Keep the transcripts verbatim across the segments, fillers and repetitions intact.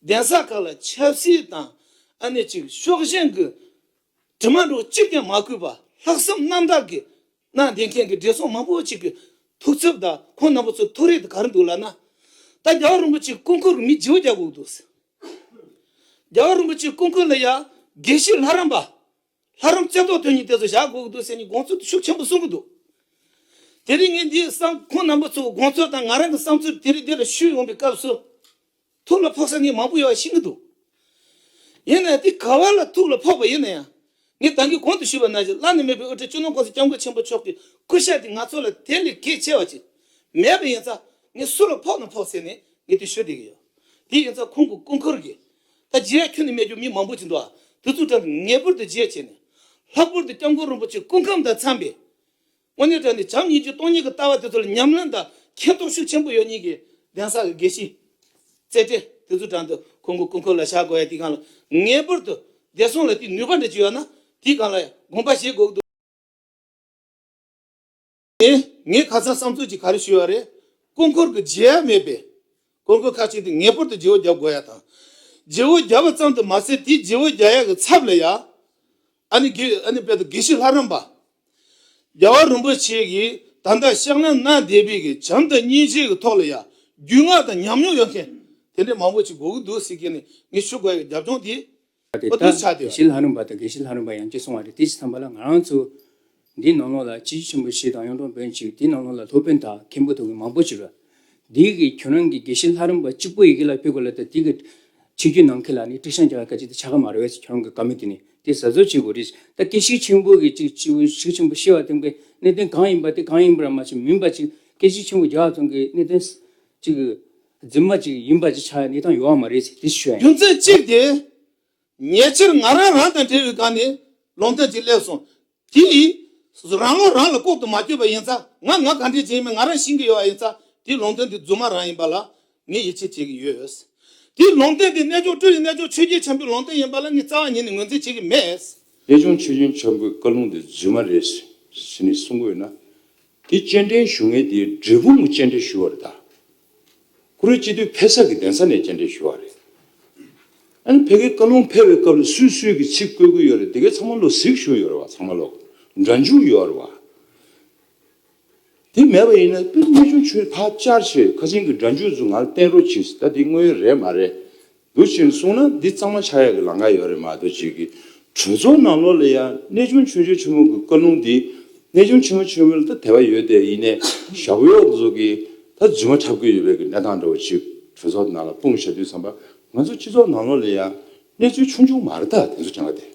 གདན་ས་ཁག་ལ་ཆབ་སྲིད་དང་ཨ་ནི་ཅིག་ཕྱོགས་ཞེན་གྱི་དྲི་མ་འདྲ་བོ་གཅིག་ཀྱང་མ་གོས་པ། ལྷག་བསམ་རྣམ་དག་གིས་གནང་བསྡད་མཁན་གྱི་བགྲེས་སོང་མང་པོ་ཅིག་གི་ཐུགས་འཚབ་དང་ཁོང་རྣམ་པ་ཚོའི་ཐུགས་རེ་དེ་ག་རེ་འདུག་ལབ་ན། ད་རྒྱལ་བ་རིན་པོ་ཆེའི་སྐུ་འཁོར་གྱི་མི་བརྗེ་པོ་རྒྱག་དགོས་ཀྱི་འདུག་ཟེར། རྒྱལ་བ་རིན་པོ་ཆེའི་སྐུ་འཁོར་ལ་ཡ་དགེ་བཤེས་ལྷ་རམས་པ། ལྷ་རམས་རྩེ་ཏོག་ཐོན་མཁན་དེ་ཚོ་བཞག་དགོས་ཀྱི་འདུག་ཟེར་ནས་དགོངས་ཚུལ་དེ་ཤུགས་ཆེན་པོ་གསུང་གི་འདུག་དེ་རིང་ངས་འདིའི་བསམ་ཁོང་རྣམ་པ་ཚོའི་དགོངས་ཚུལ་དང་ང་རང་གི་བསམ་ཚུལ་དེ་རིང་འདི་ལ་ཞུས་ཡོང་བའི་སྐབས་སུ། ཐུགས་ལ་ཕོག་ས་ངས་མང་པོ་ཡོད་པ་ཤེས་ཀྱི་འདུག་ཡིན་ནའང་དེ་ག་བ་ལ་ཐུགས་ལ་ཕོག་པ་ཡིན་ན་ཡང་། ངས་ད་གིན་གོང་དུ་ཞུས་པ་ནང་བཞིན་བླ་ན་མེད་པའི་དབུ་ཁྲིད་སྤྱི་ནོར་༸གོང་ས་༸སྐྱབས་མགོན་ཆེན་པོ་མཆོག་གི་སྐུ་ཤ་དེ་ང་ཚོ་ལ་དེ་ལས་གལ་ཆེ་བ་ཅིག་མེད་པ་ཡིན་ཙང་། ངས་སུ་ལ་ཕོག་ན་ཕོག་ཟེར་ནས་ངས་དེ་ཞུ་བསྡད་ཀྱི་ཡོད། དེ་ཡིན་ཙང་ཁོང་གི་སྐུ་འཁོར་གྱི་ད་རྗེས་ཁྱོན་ནས་སྨྲས་རྒྱུ་མི་མང་པོ་ཅིག་འདུག་ཨ། དེ་ཚོ་དྲན་ངེས་པར་དུ་རྗེས་བྱས་ནས། ལྷག་པར་དུ་༸སྐྱབས་མགོན་རིན་པོ་ཆེ་སྐུ་ཁམས་དང་འཚམས་པའི། དངོས་གནས་དྲང་གནས་བྱམས་སྙིང་རྗེ་སྟོང་ཉིད་ཀྱི་ལྟ་བ་དེ་ཚོ་ལ་ཉམས་ལེན་དང་མཁྱེན་རྟོགས་ཤུགས་ཆེན་པོ་ཡོད་མཁན་གྱི་གདན་ས་གི་དགེ་བཤེས། རྩེ་གྲས་དེ་ཚོ་དྲན་དུ་ཁོང་གི་སྐུ་འཁོར་ལ་བཞག་དགོས་ཡ་དེ་སྒང་ལ་ངེས་པར་དུ་བདེ་སྲུང་ལ་དེ་ནུས་པ་འདྲ་ཅིག་ཡོད་ན་དེའི་སྒང་ལ་ཡ་དགོངས་པ་བཞེས་དགོས་ཀྱི་འདུག་ངས་ངས་ཁ་སང་བསམ་ཚུལ་ཅིག་ག་རེ་ཞུས་པ་རེད། སྐུ་འཁོར་གྱི་བརྗེ་ཡ་མེད་པས། སྐུ་འཁོར་ཁག་ཅིག་དེ་ངེས་པར་དུ་བརྗེ་བོ་རྒྱབ་དགོས་ཡ་དང་། བརྗེ་བོ་རྒྱབ་པ་ཙམ་དུ་མ་ཟད་དེའི་བརྗེ་བོ་རྒྱག་ཡ་གི་ཚབ་ལ་ཡ། ཨ་ནི་དགེ་ཨ་ནི་དཔེར་ན་དགེ་བཤེས་ལྷ་རམས་པ། རྒྱལ་བ་རིན་པོ་ཆེ་གིས་ད་ལྟ་ཕྱག་ལེན་གནང་བསྡད་པའི་གི་བྱམས་དང་སྙིང་རྗེ་གི་ཐོག་ལ་ཡ་རྒྱུས་མངའ་དང་ཉམས་མྱོང་ཡོད་མཁན་དེ་འདྲ་མང་པོ་ཅིག་དགོས་ཀྱི་འདུག་ཟེར་མཁན་ནི་ངས་ཞུ་དགོས་ཡ་གི་རྒྱབ་ལྗོངས་དེ་དེ་ཨོ་དུ་ད་ཆགས་དགེ་བསྡད་བཤད་ཡོད་རེད། ལྷ་རམས་པ་དང་དགེ་བཤེས་ལྷ་རམས་པ་ཡང་སྐྱེ་སོང་བ་རེད། དེ་ཅི་ཐམ་པ་ལ་ང་རང་ཚོ་འདིའི་ནང་ལོགས་ལ་སྤྱི་ཆོས་ཆེན་པོ་བཞི་དང་གཡུང་དྲུང་བོན་གཅིག་དེའི་ནང་ལོགས་ལ་སློབ་དཔོན་དང་མཁན་པོ་དག་གི་མང་པོ་ཅིག་རེད། འདི་གི་ཁྱོད་རང་གི་དགེ་བཤེས་ལྷ་རམས་པ་གཅིག་པོ་ཡི་གེ་ལ་ཕུལ་དགོས་ལ་ད་འདི་གི་ཆིག་བརྒྱུད་ནང་ཁུལ་ལ་ནི་ཀྲིག་ཤང་རྒྱག་ཁ་ཅིག་དེ་ཆགས་ཀ་མ་རེད་བས། ཁྱོད་རང་གི་བཀའ་མོལ་དེ་ནི་དེ་གཟབ་གཟབ་བྱེད་དགོས་རེད། ད་སྐད་ཆ་ཆེན་པོ་གི་ཅིག་ཅིག་ཤུགས་ཆེན་པོ་བཤད་པ་དེ་གི་གནད་དོན་གང་ཡིན་པ་དེ་གང་ཡིན་པ་ར་མ་ཆེ་མིན་པ་ཅིག་སྐད་ཆ་ཆེན་པོ་རྒྱག་ཙང་གི་གནད་དོན་ཅིག་རྫུན་མ་ཅིག་ཡིན་པ་ཅིག་ཆགས་ཡ་གནས་སྟངས་ཡོད་བ་མ་རེད་ཟེར་དེ་ཞུ་ཡ་ཡིན། རྒྱུ་མཚན་གཅིག་དེ། ཉེ་ཆར་ང་རང་རང་དང་འབྲེལ་བའི་སྒང་ནས་ལུང་བསྟན་ཅིག་སླེབས་སོང་། དེ་ཡིས་རང་བློ་རང་ལ་ལྐོག་ཏུ་མ་གྱུར་པ་ཡིན་ཙང་ང་ང་ག་འདྲས་བྱེད་ཡིན་མིན་ང་རང་ཤེས་ཀྱི་ཡོད་པ་ཡིན་ཙང་དེའི་ལུང་བསྟན་དེ་རྫུན་མ་རང་ཡིན་པ་ལ་ངས་ཡིད་ཆེས་བྱེད་ཀྱི་ཡོད། དེའི་ལུང་བསྟན་དེ་རྣལ་འབྱོར་སྤྲུལ་པའི་རྣལ་འབྱོར་ཆོས་རྒྱལ་བྱམས་པའི་ལུང་བསྟན་ཡིན་པ་ལ་ངས་རྩ་བ་ཉིད་ནས་ངོས་འཛིན་བྱེད་ཀྱི་མེད། རྣལ་འབྱོར་ཆོས་རྒྱལ་བྱམས་པའི་བཀའ་ལུང་དེ་རྫུན་མ་རེད་ཟེར་ནས་གསུང་གི་ཡོད་ན། དེ་སྤྱན་འདྲེན་ཞུ་མཁན་དེ་འབྲས་སྤུངས་ཀྱི་སྤྱན་འདྲེན་ཞུ་བ་རེད་ད། ཀུ་རུ་སྤྱི་འཐུས་ཕེབས་ས་གི་གདན་ས་ནས་སྤྱན་འདྲེན་ཞུ་བ་རེད། ཨ་ནི་ཕ་གིའི་བཀའ་ལུང་ཕེབས་པའི་སྐབས་ལ་སུས་སུས་ཀྱི་ཚིག་བཀོད་ཀྱི་ཡོད་རེད། དེ་གའི་ཚང་མ་ལོ་གཟིགས་ཞུ་ཡོད་རེད་བ། ཚང་མ་ལོ་སྒྲ་འཇུག་ཡོད་རེད་བ། དེ་མེད་པ་ཡིན་ན་དཔེ་རྣལ་འབྱོར་ཆོས་ཕར་བཅར་བྱས་ཁ་ཆེན་གྱི་སྒྲ་འཇུག་ཚོ་ང་ལ་བསྟན་རོགས་གྱིས། ད་དེ་དངོས་ཡོད་རེད་མ་རེད། འདུག་ཅིང་གསུངས་ན་འདི་གཙང་མ་ཆགས་ཡག་གི་ལམ་ཁ་ཡོད་རེད་མ་གཏོགས་ཅིག་གི་གྲོས་ཚོགས་ནང་ལོགས་ལ་ཡང་རྣལ་འབྱོར་ཆོས་རྒྱལ་ཆེན་པོ་གི་བཀའ་ལུང་འདི་རྣལ་འབྱོར་ཆེན་པོ་ཆེན་པོ་ལ་ད་དད་པ་ཡོད་དེ་ཡིན་ནའི་ཞབས་གཡོག་ཚོ་གི་ད་རྫུན་མ་འཁྲབ་གི་ཡོད་པའི་གི་གནས་སྟངས་འདྲ་བོ་ཅིག་གྲོས་ཚོགས་ནང་ལ་སྤུངས་བཞག་དུས་ཙམ་པ་ང་ཚོ་སྤྱི་ཚོགས་ནང་ལོགས་ལ་ཡང་གནས་ཚུལ་ཆུང་ཆུང་མ་རེད་ད་དེ་ཚོ་ཀྱང་ལ་དེ།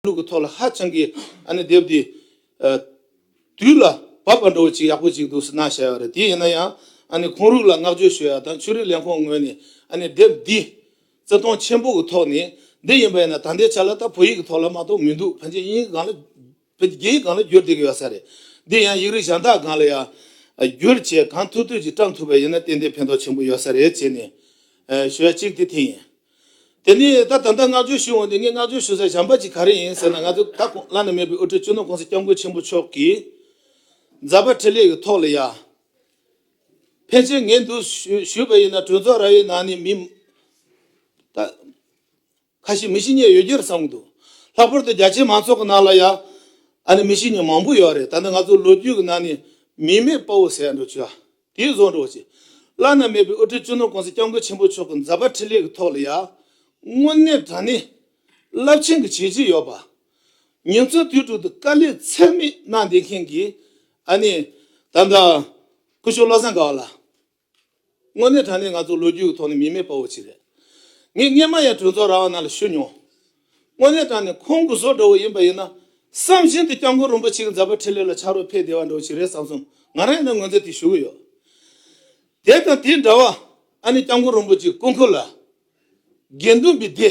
ལུགས་ཀྱི་ཐོག་ལ་ཧ་ཅང་གི་ཨ་ནི་དེབ་འདི་ཨ་དུས་ལ་བབ་པ་འདྲ་བོ་ཅིག་ཡག་པོ་ཅིག་འདུག་ཟེར་གནང་བཞག་ཡོད་རེད། དེ་ཡིན་ན་ཡང་ཨ་ནི་ཁོང་རང་ལ་བསྔགས་བརྗོད་ཞུ་ཡ་དང་ཆོས་རིག་ལས་ཁུངས་ངོས་ནས་ཨ་ནི་དེབ་འདི་བརྩི་མཐོང་ཆེན་པོ་གི་ཐོག་ནས་འདི་ཡིན་པ་ཡིན་ན་ད་ལྟའི་ཆ་ལ་ད་བོད་ཡིག་གི་ཐོག་ལ་མ་གཏོགས་མི་འདུག་ཕལ་ཆེར་དབྱིན་ཡིག་སྒང་ལ་བོད་རྒྱ་ཡིག་སྒང་ལ་བསྒྱུར་བསྡད་ཀྱི་ཡོད་ས་རེད། འདི་ཡང་ཡིག་རིགས་གཞན་དག་སྒང་ལ་ཡང་བསྒྱུར་བྱས་གང་ཐུབ་ཐུབ་ཅིག་བཀྲམ་ཐུབ་པ་ཡིན་ན་ཏན་ཏན་ཕན་ཐོགས་ཆེན་པོ་ཡོད་ས་རེད་ཅེས་ནས་ཞུ་ཡ་གཅིག་དེ་དེ་ཡིན། དེ་ནས་ད་ད་ལྟ་བསྔགས་བརྗོད་ཞུ་འོང་དུས་ངས་བསྔགས་བརྗོད་ཞུ་ས་གཞན་པ་ཅིག་ག་རེ་ཡིན་ཟེར་ན། ང་ཚོ་ད་ཁོང་བླ་ན་མེད་པའི་དབུ་ཁྲིད་སྤྱི་ནོར་༸གོང་ས་༸སྐྱབས་མགོན་ཆེན་པོ་མཆོག་གིས་མཛད་པ་འཕྲིན་ལས་ཀྱི་ཐོག་ལ་ཡ། ཕལ་ཆེར་ངས་འདུག་ཞུ་ཞུས་པ་ཡིན་ན་གྲོས་ཚོགས་ར་བའི་ནང་ནས་མི་ད་ཁ་ཤས་མི་ཤེས་མཁན་ཡོད་རྒྱུ་རེད་བསམ་གྱི་འདུག་ལྷག་པར་དུ་རྒྱ་ཆེའི་མང་ཚོགས་ཀྱི་ནང་ལ་ཡ་ཨ་ནི་མི་ཤེས་མཁན་མང་པོ་ཡོད་རེད། ད་ནི་ང་ཚོ་ལོ་རྒྱུས་ཀྱི་ནང་ནས་མི་མེད་དཔའ་བོ་ཟེར་ཡ་འདྲ་བྱུང་ཡ། དེའི་བཟོ་འདྲ་བོ་ཞིག་བླ་ན་མེད་པའི་དབུ་ཁྲིད་སྤྱི་ནོར་༸གོང་ས་༸སྐྱབས་མགོན་ཆེན་པོ་མཆོག་གི་མཛད་པ་འཕྲིན་ལས་ཀྱི་ཐོག་ལ་ཡ། དངོས་གནས་དྲང་གནས་རླབས་ཆེན་གྱི་བྱས་རྗེས་ཡོད་པ། ཉིན་མཚན་དུས་དྲུག་ཏུ་དཀའ་ལས་ཚད་མེད་གནང་བསྡད་མཁན་གྱི་ཨ་ནི་ད་ལྟ་སྐུ་ཞབས་བློ་བཟང་དགའ་བ་ལགས། དངོས་གནས་དྲང་གནས་ང་ཚོ་ལོ་རྒྱུས་ཀྱི་ཐོག་ནས་མི་མེད་དཔའ་བོ་ཅིག་རེད། ངས་སྔོན་མ་ཡང་གྲོས་ཚོགས་ར་བ་ནང་ལ་ཞུ་མྱོང་། དངོས་གནས་དྲང་གནས་ཁོང་གི་བཟོ་འདྲ་བོ་ཡིན་པ་ཡིན་ན། བསམ་བཞིན་དུ་༸སྐྱབས་མགོན་རིན་པོ་ཆེ་གི་མཛད་པ་འཕྲིན་ལས་ལ་ཕྱག་རོགས་ཕེབས་བསྡད་པ་འདྲ་བོ་ཅིག་རེད་བསམ་སོང་། ང་རང་ཡིན་ན་ངོས་འཛིན་དེ་ཞུ་གི་ཡོད། དེ་དང་དེ་འདྲ་བ་ཨ་ནི་༸སྐྱབས་མགོན་རིན་པོ་ཆེའི་སྐུ་འཁོར་ལ་དགེ་འདུན་པའི་སྡེ།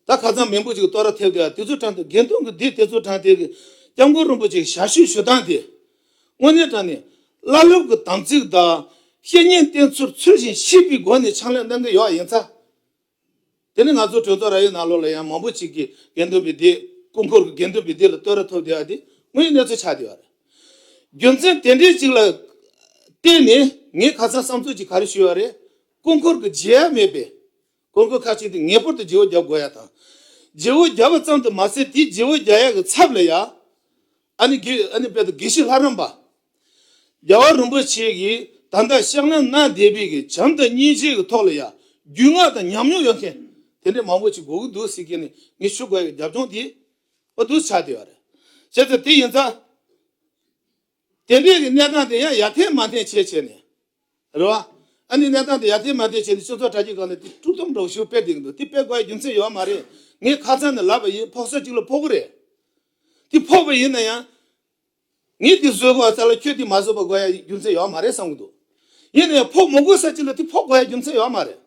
ད་ཁ་སང་མི་འབོར་ཅིག་གི་བསྟོད་ར་ཐེབས་དེ་དེ་ཚོ་དྲན་དུ་དགེ་འདུན་གྱི་སྡེ་དེ་ཚོ་དྲན་དེ་གི་༸སྐྱབས་མགོན་རིན་པོ་ཆེ་གི་ཞབས་ཞུ་ཞུ་སྟངས་དེ། དངོས་གནས་དྲང་གནས་བླ་སློབ་ཀྱི་དམ་ཚིག་དང་བཤེས་གཉེན་བསྟེན་ཚུལ་ཚུལ་བཞིན་ཤེས་པའི་སྒོ་ནས་ཕྱག་ལས་གནང་གི་ཡོད་ཡིན་ཙང་། དེ་ནི་ང་ཚོ་གྲོས་ཚོགས་ར་བའི་ནང་ལོགས་ལ་ཡང་མང་པོ་ཅིག་གིས་དགེ་འདུན་པའི་སྡེ་སྐུ་འཁོར་གྱི་དགེ་འདུན་པའི་སྡེ་ལ་བསྟོད་ར་ཐོབ་བསྡད་པ་དེ་ དངོས་ཡོད་གནས་ཚུལ་ཆགས་བསྡད་ཡོད་རེད། རྒྱུ་མཚན་དེ་འདྲའི་ཅིག་ལ་བརྟེན་ནས་ངས་ཁ་སང་བསམ་ཚུལ་ཅིག་ག་རེ་ཞུས་ཡོད་རེད། སྐུ་འཁོར་གྱི་བརྗེ་ཡ་མེད་པའི་སྐུ་འཁོར་ཁག་ཅིག་དེ་ངེས་པར་དུ་བརྗེ་བོ་རྒྱབ་དགོས་ཡ་དང་། བརྗེ་བོ་རྒྱབ་པ་ཙམ་དུ་མ་ཟད་དེའི་བརྗེ་བོ་རྒྱག་ཡ་གི་ཚབ་ལ་ཡ། ཨ་ནི་དགེ་ཨ་ནི་དཔེར་ན་དགེ་བཤེས་ལྷ་རམས་པ། རྒྱལ་བ་རིན་པོ་ཆེ་གིས་ད་ལྟ་བཤམས་ལམ་གནང་བསྡད་པའི་གི་བྱམས་དང་སྙིང་རྗེ་གི་ཐོག་ལ་ཡ་རྒྱུས་མངའ་དང་ཉམས་མྱོང་ཡོད་མཁན་དེ་འདྲའི་མང་པོ་ཅིག་དགོས་ཀྱི་འདུག་ཟེར་མཁན་ནི་ངས་ཞུ་དགོས་ཡ་གི་རྒྱབ་ལྗོངས་དེ་འོ་འདུག་ཆགས་བསྡད་ཡོད་རེད། བྱས་ཙང་དེ་ཡིན་ཙང་དེ་འདྲའི་གི་གནས་སྟངས་དེ་ཡང་ཡར་འཐེན་མར་འཐེན་བྱས་བྱས་ནས་རེད་བ། ཨ་ནི་གནས་སྟངས་དེ་ཡར་འཐེན་མར་འཐེན་བྱས་ནས་སྤྱི་ཚོགས་དྲ་རྒྱའི་སྒང་ལ་དེ་དཀྲུག་གཏམ་འདྲ་བོ་ཞིག་སྤེལ་བསྡད་ཀྱི་འདུག་དེ་སྤེལ་དགོས་ཡ་རྒྱུ་མཚན་ཡོད་མ་རེད། ངས་ཁ་སང་ནས་ལབ་པ་ཡིན། ཕོག་ས་གཅིག་ལ་ཕོག་གི་རེད། དེ་ཕོག་པ་ཡིན་ན་ཡང་། ངས་དེ་བཟོས་དགོས་ས་ལ་ཁྱོད་དེ་མ་བཟོས་པ་དགོས་ཡ་རྒྱུ་མཚན་ཡོད་མ་རེད་བསམ་གྱི་འདུག་ཡིན་ན་ཡང་ཕོག་མ་དགོས་ས་གཅིག་ལ་དེ་ཕོག་དགོས་ཡ་རྒྱུ་མཚན་ཡོད་མ་རེད།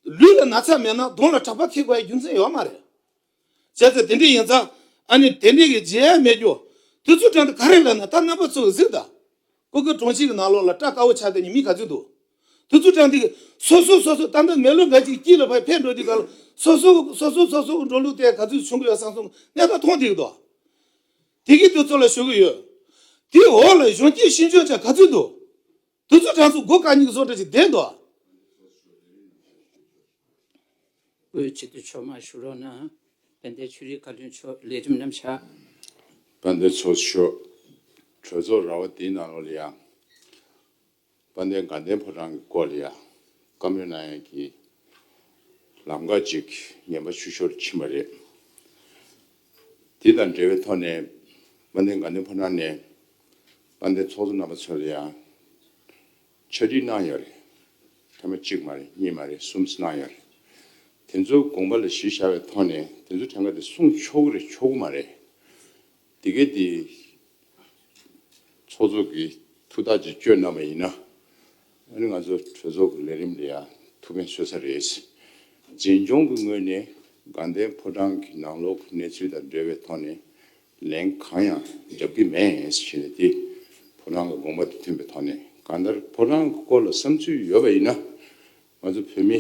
ལུས་ལ་ན་ཚ་མེད་ན་གདོང་ལ་གྲགས་པ་འཁེལ་དགོས་ཡ་རྒྱུ་མཚན་ཡོད་མ་རེད། བྱས་ཙང་དེ་འདྲ་ཡིན་ཙང་ཨ་ནི་དེ་འདྲ་གི་བརྗེ་ཡ་མེད་རྒྱུ། དེ་ཚོ་དྲན་དུ་ག་རེ་ལབ་ན་ད་རྣམ་པ་ཚོ་གཟིགས་དང་། ཀོ་ཀོ་གྲོང་ཁྱེར་གྱི་ནང་ལོགས་ལ་སྐྲ་དཀར་བོ་ཆགས་བསྡད་མཁན་མི་ག་ཚོད་འདུག་དེ་ཚོ་དྲན་དུ་སོ་སོ་སོ་སོ་ད་ལྟ་མི་ལོ་འགའ་ཅིག་དཀྱིལ་ལ་ཕར་འཕེན་འགྲོ་དུས་ག་ལ་སོ་སོ་སོ་སོ་སོ་སོ་གི་འགྲོ་ལུགས་དེ་ག་ཚོད་བྱུང་གི་ཡོད་བསམ་སོང་གནས་སྟངས་མཐོང་བསྡད་ཀྱི་འདུག་དེ་གི་དུས་ཚོད་ལ་ཞུ་གི་ཡོད། དེའི་འོག་ལ་གཞོན་སྐྱེས་ཤེས་འཇོན་ཅན་ག་ཚོད་འདུག་དེ་ཚོ་གྲངས་སུ་སྒོ་བཀག་ཉིན་བཟོ་འདྲ་ཅིག་བསྡད་འདུག་སྐུའི་སྤྱི་འཐུས་མཆོག་མར་བཞུགས་རོགས་གནང་། དཔལ་ལྡན་ཆོས་རིག་བཀའ་བློན་མཆོག་ལས་རིམ་རྣམ་གཞག་དཔལ་ལྡན་ཚོགས་གཙོ་མཆོག་གྲོས་ཚོགས་ར་བ་འདིའི་ནང་ལོགས་ལ་ཡང་། དཔལ་ལྡན་དགའ་ལྡན་ཕོ་བྲང་གི་སྐོར་ལ་ཡང་བཀའ་མོལ་གནང་ཡག་གི་ལམ་ཁ་ཅིག་ངན་པ་ཆུ་ཤོར་ཕྱིན་པ་རེད། དེ་དང་འབྲེལ་བའི་ཐོག་ནས་དཔལ་ལྡན་དགའ་ལྡན་ཕོ་བྲང་ནས་དཔལ་ལྡན་ཚོགས་གཙོ་རྣམ་པ་ཚོ་ལ་ཡང་ཕྱག་བྲིས་གནང་ཡོད་རེད། ཐེངས་མ་གཅིག་མ་རེད། གཉིས་མ་རེད། གསུམ་གནང་ཡོད་རེད། དེ་ཚོ་དགོངས་པ་ལ་གཞི་བཞག་པའི་ཐོག་ནས་དེ་ཚོ་གྲངས་ཀ་དེ་སྲུང་ཆོག་གི་རེད་ཆོག་གི་མ་རེད། དེ་གས་དེ་ཚོགས་གཙོ་གིས་ཐུགས་ཐག་ཅིག་གཅོད་གནང་བ་ཡིན་ན། ཨ་ནི་ང་ཚོ་གྲོས་ཚོགས་ཀྱི་ལས་རིམ་ལ་ཡང་ཐུགས་ཕན་གསོས་ས་རེད། འཛིན་སྐྱོང་གི་ངོས་ནས་དགའ་ལྡན་ཕོ་བྲང་གི་ནང་ལོགས་ཀྱི་གནས་ཚུལ་དང་འབྲེལ་བའི་ཐོག་ནས་ལན་གང་ཡང་རྒྱབ་ཀྱི་མེད་ཞེས་ནས་དེ་ཕོ་བྲང་གི་དགོངས་པ་དང་མཐུན་པའི་ཐོག་ནས་གང་ལྟར་ཕོ་བྲང་གི་སྐོར་ལ་བསམ་ཚུལ་ཡོད་པ་ཡིན་ན། ང་ཚོ་བོད་མི་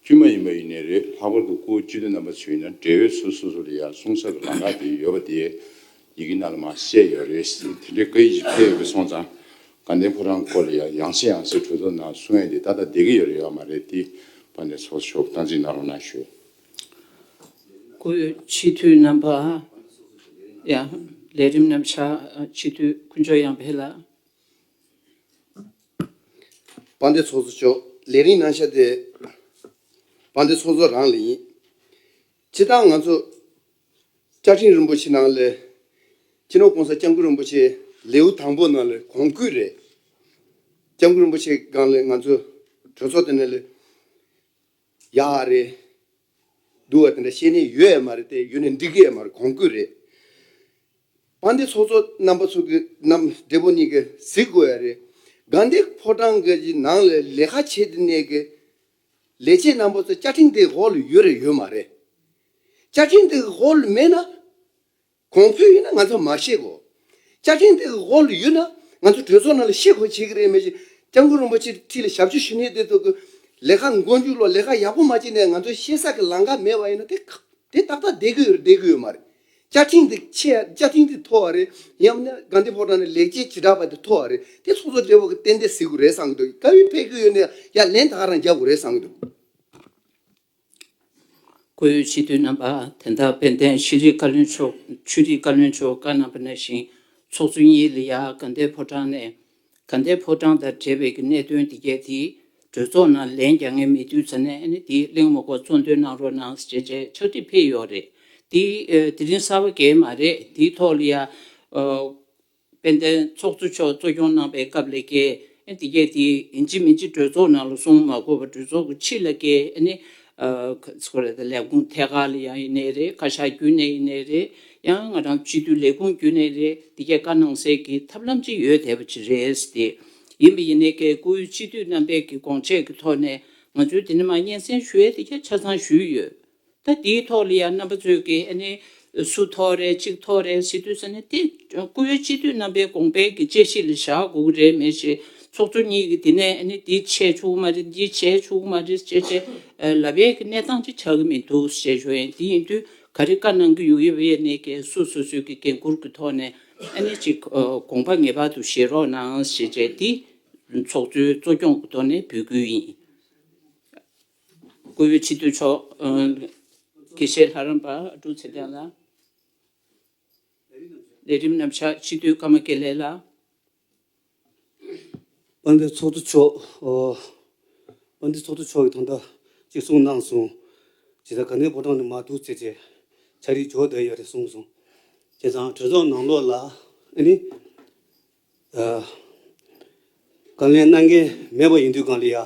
དཀྱུས་མ་ཡིན་པ་ཡིན་ནའི་རེད། ལྷག་པར་དུ་སྐུ་སྤྱི་འཐུས་རྣམ་པ་ཚོ་ཡིན་ན་འབྲེལ་ཡོད་སོ་སོ་སོ་ལ་ཡར་གསུང་ས་གི་ལམ་ཁ་དེ་ཡོད་པ་དེ་ཡི་གེ་ནང་ལ་མར་གསལ་ཡོད་རེད། དེ་འདྲའི་བཀའ་ཡིག་ཅིག་ཕེབས་ཡོད་པ་སོང་ཙང་དགའ་ལྡན་ཕོ་བྲང་སྐོར་ལ་ཡང་ཡང་སེ་ཡང་སེ་གྲོས་ཚོགས་ནང་གསུང་ཡ་དེ་ད་ལྟ་བསྡད་ཀྱི་ཡོད་རེད་ཡོད་མ་རེད། དེ་དཔལ་ལྡན་ཚོགས་གཙོ་མཆོག་སྟངས་འཛིན་གནང་རོགས་གནང་ཞུ། སྐུའི་སྤྱི་འཐུས་རྣམ་པ། ཡང་ལས་རིམ་རྣམ་གཞག་སྤྱི་འཐུས་དཀོན་མཆོག་དབྱངས་འཕེལ་ལགས། དཔལ་ལྡན་ཚོགས་གཙོ་མཆོག་ལས་རིམ་གནང་ཤག་དེ་དཔལ་ལྡན་ཚོགས་གཙོ་རང་ལ་ཡིན། སྤྱིར་བཏང་ང་ཚོ་བཅའ་ཁྲིམས་རིན་པོ་ཆེ་ནང་ལ་སྤྱི་ནོར་༸གོང་ས་༸སྐྱབས་མགོན་རིན་པོ་ཆེ་ལེའུ་དང་པོ་ནང་ལ་གོང་བཀུར་རེད། སྐྱབས་མགོན་རིན་པོ་ཆེ་སྒང་ལ་ང་ཚོ་གྲོས་ཚོགས་དེ་ནང་ལ་ཡག་རེད། སྡུག་པ་དེ་འདྲ་བཤད་ནས་ཡོད་ཡ་མ་རེད་དེ། ཡོད་ནས་འགྲིག་གི་ཡ་མ་རེད། གོང་བཀུར་རེད། དཔལ་ལྡན་ཚོགས་གཙོ་རྣམ་པ་ཚོ་གི་རྣམ་བདེ་པོ་གཉིས་ཀྱིས་གཟིགས་དགོས་ཡ་རེད། དགའ་ལྡན་ཕོ་བྲང་གི་ནང་ལ་ལས་ཀ་བྱེད་དེ་ནས་གི་ལས་བྱེད་རྣམ་པ་ཚོ་བཅའ་ཁྲིམས་དེ་འོག་ལ་ཡོད་རེད་ཡོད་མ་རེད། བཅའ་ཁྲིམས་དེ་འོག་ལ་མེད་ན། གོང་འཕེལ་ཡིན་ན་ང་ཚོ་མ་ཤེས་གོ། བཅའ་ཁྲིམས་དེ་གི་འོག་ལ་ཡོད་ན་ང་ཚོ་གྲོས་ཚོགས་ནང་ལ་ཤེས་གོ་བྱེད་ཀྱི་རེད། མེད་ཅིག་སྐྱབས་མགོན་རིན་པོ་ཆེ་འཁྲིས་ལ་ཞབས་ཕྱི་ཞུ་མཁན་དེ་ཚོ་གི་ལས་ཀ་མགོ་མཇུག་ལ་ལས་ཀ་ཡག་པོ་མ་བྱས་ནས་ང་ཚོ་ཤེས་ས་གི་ལམ་ཁ་མེད་པ་ཡིན་ན་དེ་དེ་ཏག་ཏག་བསྡད་ཀྱི་ཡོད་རེད། བསྡད་ཀྱི་ཡོད་མ་རེད། བཅའ་ཁྲིམས་དེ་ཆེ། བཅའ་ཁྲིམས་དེ་མཐོ་བ་རེད། ཡང་ན་དགའ་ལྡན་ཕོ་བྲང་ནས་ལས་བྱེད་བྱེ་བྲག་པ་དེ་མཐོ་བ་རེད། དེ་ཚོགས་གཙོ་སྦྲེལ་པོ་གི་ཏན་ཏན་གཟིགས་དགོས་རེད་བསམ་གི་འདུག་དཀའ་བའི་ཕེབས་ཀྱི་ཡོད་ནས་ཡ་ལན་ད་ག་རང་རྒྱག་དགོས་རེད་བསམ་གི་འདུག་སྐུའི་སྤྱི་འཐུས་རྣམ་པ། དེ་འདྲ་དཔལ་ལྡན་ཤེས་རིག་བཀའ་བློན་མཆོག་ཆོས་རིག་བཀའ་བློན་མཆོག་བཀའ་གནང་པ་ནང་བཞིན་ཚོགས་གཙོ་གཉིས་ལ་ཡ་དགའ་ལྡན་ཕོ་བྲང་ནས་དགའ་ལྡན་ཕོ་བྲང་དང་འབྲེལ་བའི་གི་གནད་དོན་འདི་གས་དེ་གྲོས་ཚོགས་ནང་ལན་རྒྱག་མཁན་མེད་དུས་ཙ་ནས་ཨ་ནི་དེ་གླེང་མོལ་སྐོར་གཙོ་འདོན་གནང་རོགས་གནང་ཟེར་བྱས་ཕྱག་བྲིས་ཕེབས་ཡོད་རེད། དེ་དེ་རིང་གསར་པ་གས་མ་རེད། དེའི་ཐོག་ལ་ཡ། དཔལ་ལྡན་ཚོགས་གཙོ་མཆོག་གཙོ་སྐྱོང་གནང་པའི་སྐབས་ལ་ཀྱེ། ཨེ་འདི་གས་དེ་ཡིན་གཅིག་མིན་གཅིག་གྲོས་ཚོགས་ནང་ལ་གསུང་མ་དགོས་པ་གྲོས་ཚོགས་ཀྱི་ཕྱི་ལ་ཀྱེ་ཨ་ནི། ཨ་ཁ་ཚོ་རེ་ད་ལས་ཁུངས་ཐད་ཀར་ལ་ཡང་ཡིན་ནའི་རེད། བཀའ་ཤག་བརྒྱུད་ནས་ཡིན་ནའི་རེད། ཡང་ང་རང་སྤྱི་འཐུས་ལས་ཁུངས་བརྒྱུད་ནས་རེད། འདི་གས་བཀའ་གནང་སའི་གི་ཐབས་ལམ་ཅིག་ཡོད་བསྡད་པ་ཅིག་རེད་དེ། ཡིན་པ་ཡིན་ནའི་ཀྱེ་སྐུའི་སྤྱི་འཐུས་རྣམ་པས་ཀྱི་དགོངས་བཅད་ཀྱི་ཐོག་ནས་ང་ཚོས་དེ་ནི་མ་སྙན་སེང་ཞུ་ཡས་འདི་གས་ཆ་ཚང་ཞུས་ཡོད། ད་དེའི་ཐོག་ལ་ཡང་རྣམ་པ་ཚོས་ཀྱིས་ཨ་ནི་སུ་ཐོག་རེད་གཅིག་ཐོག་རེད་ཟེར་དུས་ཙ་ནས་དེ་སྐུའི་སྤྱི་འཐུས་རྣམ་པའི་དགོངས་པའི་གི་དཔྱད་གཞི་ལ་བཞག་དགོས་ཀྱི་རེད། མེད་ཞེས་ཚོགས་གཙོ་གཉིས་ཀྱིས་དེ་ནས་ཨ་ནི་འདི་བྱས་ཆོག་གི་མ་རེད། འདི་བྱས་ཆོག་གི་མ་རེད་ཅེས་བྱས་ལབ་ཡས་ཀྱི་གནས་སྟངས་ཅིག་ཆགས་ཀྱི་མི་འདུག་ཅེས་ཞུ་ཡིན། དེ་ཡིན་དུས་ ག་རེ་བཀའ་གནང་གི་ཡོད་ཡོད་པ་ཡིན་ནའི་གི་སོ་སོ་སོའི་གི་འགན་འཁུར་གྱི་ཐོག་ནས་ཨ་ནི་ཅིག་ཨ་དགོངས་པ་ངེས་པར་དུ་བཞེས་རོགས་གནང་ཞེས་བྱས་ཏེ་ཚོགས་གཙོའི་གཙོ་སྐྱོང་གི་ཐོག་ནས་འབོད་སྐུལ་ཡིན། བཀུར་འོས་སྤྱི་འཐུས་མཆོག་ཨ་དགེ་བཤེས་ལྷ་རམས་པ་ཨ་ཀྲུག་ཚེ་བརྟན་ལགས། ལས་རིམ་རྣམ་གཞག་སྤྱི་འཐུས་ཀརྨ་དགེ་ལེགས་ལགས། དཔལ་ལྡན་ཚོགས་གཙོ་མཆོག་ཨོ། དཔལ་ལྡན་ཚོགས་གཙོ་མཆོག་གིས་ད་ལྟ་གཅིག་གསུངས་གནང་སོང་། ཇི་ལྟར་དགའ་ལྡན་ཕོ་བྲང་ནས་མར་འདུག་ཟེར་བྱས་ཕྱག་བྲིས་འབྱོར་བསྡད་ཡོད་རེད་གསུངས་སོང་། བྱས་ཙང་གྲོས་ཚོགས་ནང་ལོགས་ལ་ཨ་ནི་ཨ་བཀའ་ལན་གནང་མཁན་མེད་པ་ཡིན་དུས་གང་ལ་ཡ་ཨ་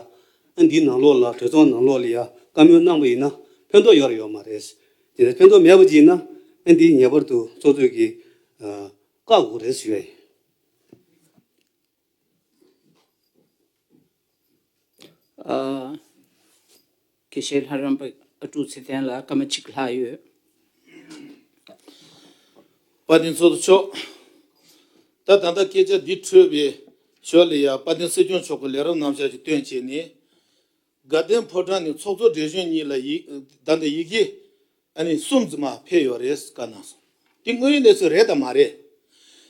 འདིའི་ནང་ལོགས་ལ་གྲོས་ཚོགས་ནང་ལོགས་ལ་ཡ་བཀའ་མོལ་གནང་པ་ཡིན་ན་ཕན་ཐོགས་ཡོད་རེད་ཡོད་མ་རེད། དེ་ནས་ཕན་ཐོགས་མེད་པ་ཅིག་ཡིན་ན་ཨ་འདི་ངེས་པར་དུ་ཚོགས་གཙོས་ཀྱིས་ཨ་བཀག་དགོས་རེད་ཞུ་ཡ་ཡིན། ཨ། དགེ་བཤེས་ལྷ་རམས་པ་ཨ་ཀྲུག་ཚེ་བརྟན་ལགས་སྐར་མ་གཅིག་ལྷག་ཡོད། དཔལ་ལྡན་ཚོགས་གཙོ་མཆོག་ད་ད་ལྟ་སྐད་ཆ་འདི་འཕྲོས་པའི་ཞོར་ལ་ཡང་དཔལ་ལྡན་སྲིད་སྐྱོང་མཆོག་གི་ལས་རིམ་རྣམ་གཞག་ཅིག་བཏོན་བྱས་ནས། དགའ་ལྡན་ཕོ་བྲང་ནས་ཚོགས་གཙོ་བགྲེས་གཞོན་གཉིས་ལ་ཡི་ད་ལྟ་ཡི་གེ་ཨ་ནི་གསུམ་ཙམ་ཕེབས་ཡོད་རེད་བཀའ་གནང་སོང་། འདི་དངོས་ཡོད་གནས་ཚུལ་རེད་དམ་མ་རེད།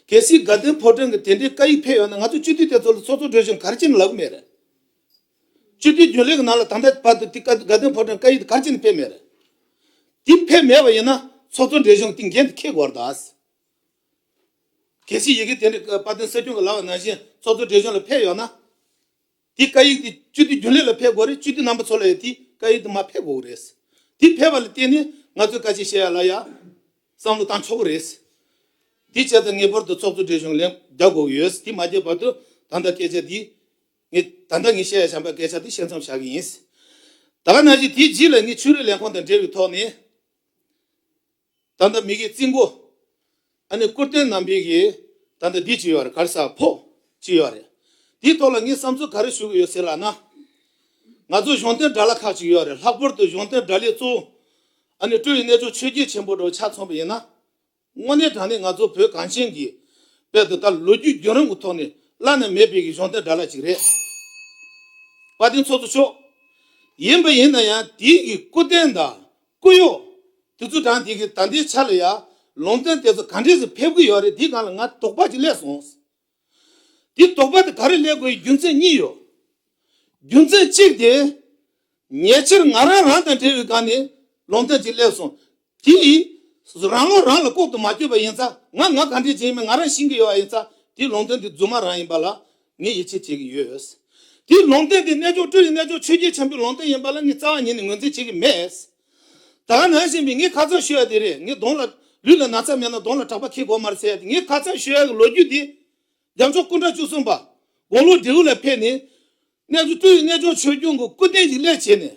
གལ་སྲིད་དགའ་ལྡན་ཕོ་བྲང་གི་དེ་འདྲའི་བཀའ་ཡིག་ཕེབས་ཡོད་ན་ང་ཚོ་སྤྱི་འཐུས་དེ་ཚོ་ལ་ཚོགས་གཙོ་བགྲེས་གཞོན་ག་རེ་བྱས་ནས་ལབ་གི་མེད་རེད། སྤྱི་འཐུས་རྒྱུན་ལས་ཀྱི་ནང་ལ་ད་ལྟ་བར་དུ་དེ་བཀའ་དགའ་ལྡན་ཕོ་བྲང་བཀའ་ཡིག་དེ་ག་རེ་བྱས་ནས་ཕེབས་མེད་རེད། དེ་ཕེབས་མེད་པ་ཡིན་ན་ཚོགས་གཙོ་བགྲེས་གཞོན་གྱིས་འགན་དེ་འཁྱེར་དགོས་རེད་ད། གལ་སྲིད་ཡི་གེ་དེ་འདྲ་དཔལ་ལྡན་སྲིད་སྐྱོང་གིས་ལབ་པ་ནང་བཞིན་ཚོགས་གཙོ་བགྲེས་གཞོན་ལ་ཕེབས་ཡོད་ན། དེ་བཀའ་ཡིག་དེ་སྤྱི་འཐུས་རྒྱུན་ལས་ལ་ཕེབས་དགོས་རེད། སྤྱི་འཐུས་རྣམ་པ་ཚོ་ལ་ཡང་དེ་བཀའ་ཡིག་དེ་མར་ཕེབས་དགོས་རེད། དེ་ཕེབས་པ་ལ་བརྟེན་ནས་ང་ཚོས་བཀའ་ཆད་བཤད་ཡ་ལ་ཡ་བསམ་བློ་བཏང་ཆོག་གི་རེད། དེ་བྱས་ཙང་ངེས་པར་དུ་ཚོགས་གཙོ་བགྲེས་གཞོན་ལན་རྒྱག་དགོས་ཀྱི་ཡོད། དེ་མ་བརྒྱབ་བར་དུ་ད་ལྟ་སྐད་ཆ་དེ་ངས་ད་ལྟ་ངས་བཤད་ཡ་བྱམས་པའི་སྐད་ཆ་དེ་བཤད་མཚམས་བཞག་གི་ཡིན། ད་ག་ནང་བཞིན་དེའི་རྗེས་ལ་ངས་ཆོས་རིག་ལས་ཁུངས་དང་འབྲེལ་བའི་ཐོག་ནས། ད་ལྟ་མི་གི་རྩིས་འགོ། ཨ་ནི་སྐུ་བསྟན་རྣམ་པའི་གི་ད་ལྟ་འདི་ཅི་ཡོད་རེད། ག་རེ་ཟ་ཕོགས་ཅི་ཡོད་རེད། དེའི་ཐོག་ལ་ངས་བསམ་ཚུལ་ག་རེ་ཞུ་གི་ཡོད་ཟེར་ལབ་ན། ང་ཚོ་གཞུང་དོན་དྲ་ལམ་ཁག་ཅིག་ཡོད་རེད། ལྷག་པར་དུ་གཞུང་དོན་དྲ་ལམ་གཙོ་བོ་ཨ་ནི་སྤྲུལ་པའི་རྣལ་འབྱོར་ཆོས་བརྒྱུད་ཆེན་པོ་འདྲ་བོ་ཆ་མཚོན་པ་ཡིན་ན། དངོས་གནས་དྲང་གནས་ང་ཚོ་བོད་གངས་ཅན་གྱི་དཔལ་དུ་ད་ལོ་རྒྱུས་བརྒྱུད་རིམ་གྱི་ཐོག་ནས་བླ་ན་མེད་པའི་གི་གཞུང་དོན་དྲ་ལམ་ཅིག་རེད། དཔལ་ལྡན་ཚོགས་གཙོ་མཆོག་ཡིན་པ་ཡིན་ན་ཡང་དེའི་གི་སྐུ་རྟེན་དང་སྐུ་གཡོག་དེ་ཚོ་དང་དེ་གི་ད་ལྟའི་ཆ་ལ་ཡང་ལུང་བསྟན་དེ་ཚོ་ག་འདྲས་སུ་ཕེབས་ཀྱི་ཡོད་རེད། དེའི་སྒང་ལ་ང་དོགས་པ་ཅིག་སླེབས་སོང་། དེ་དོགས་པ་དེ་ག་རེ་སླེབས་དགོས་ཡི་རྒྱུ་མཚན་གཉིས་ཡོད། རྒྱུ་མཚན་གཅིག་དེ། ཉེ་ཆར་ང་རང་རང་དང་འབྲེལ་བའི་སྒང་ནས་ལུང་བསྟན་ཅིག་སླེབས་སོང་། དེ་ཡིས་རང་བློ་རང་ལ་ལྐོག་ཏུ་མ་གྱུར་པ་ཡིན་ཙང་ང་ང་ག་འདྲས་བྱས་ཡིན་མིན་ང་རང་ཤེས་ཀྱི་ཡོད་པ་ཡིན་ཙང་དེ་ལུང་བསྟན་དེ་རྫུན་མ་རང་ཡིན་པ་ལ་ངས་ཡིད་ཆེས་བྱེད་ཀྱི་ཡོད། དེ་ལུང་བསྟན་དེ་རྣལ་འབྱོར་སྤྲུལ་པའི་རྣལ་འབྱོར་ཆོས་བརྒྱུད་ཆེན་པོའི་ལུང་བསྟན་ཡིན་པ་ལ་ངས་རྩ་བ་ཉིད་ནས་ངོས་འཛིན་བྱེད་ཀྱི་མེད། ད་ག་ནང་བཞིན་པའི་ངས་ཁ་ཚང་ཞུ་ཡ་དེ་རེད། ངས་གདོང་ལ་ལུས་ལ་ན་ཚ་མེད་ན་གདོང་ལ་གྲགས་པ་འཁེལ་དགོས་མ་རེད་ཟེར་ཡ་དེ་ངས་ཁ་ཚང་ཞུ་ཡ་གི་ལོ་རྒྱུས་དེ། རྒྱལ་མཆོག་སྐུ་ཕྲེང་བཅུ་གསུམ་པ་དགུང་ལོ་བགྲེས་པོ་ལ་ཕེབས་ནས། རྣལ་འབྱོར་སྤྲུལ་པའི་རྣལ་འབྱོར་ཆོས་སྐྱོང་གི་སྐུ་རྟེན་ཞིག་སླེབས་བྱས་ནས།